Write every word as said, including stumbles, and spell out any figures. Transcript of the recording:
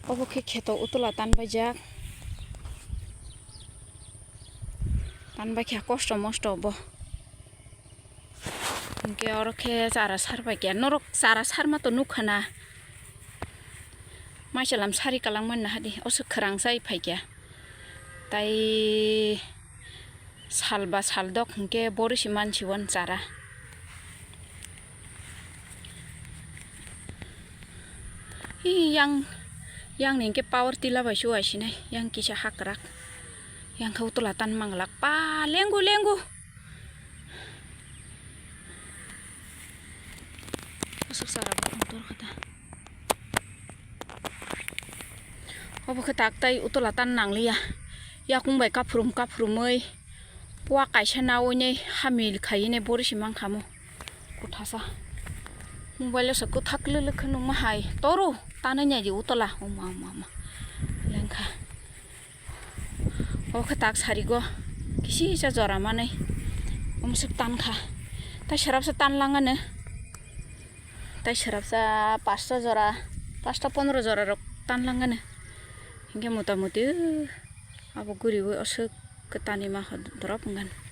Obo khe kheto utula tanbaijak. Tanbai khe kosto mosto bo. Hinkhe oro khe chara sar paikha. Norok chara sarma to nukha na. Maisalam sari kalang manna hadi. Oso khwrang chai phaikha. Tai sal ba sal dok hinkhe bori si mansi wan chara. Hi yang, yang ni hinkhe power tila bai su ai sinai. Yang kisa hakrak. Yang khe utula tan manglak. Pa lengu lengu. Aswk chara bo tor kha ta. Obo khe tak tai utula tan nangliya. Yakung bai kaphrum kaphrumwi puwa kaisa nawi nai hamil khaiwi nai bori si mankha mo. Kuthasa. Mobile o se kwthak lwlwk khe nungma hai. Toru tanwi nai di utula. Oma, oma, oma. Lengkha. Obo khe tak sarigo. Kisisa jora manwi. Omo swk tankha. Tai srapsa tanlangano. Tai srapsa pasta jora, pasta pondro jora rok tanlangano. Hinkhe mota moti, uh, abo guriwi oswk khe tanwi ma hor drop wngkha.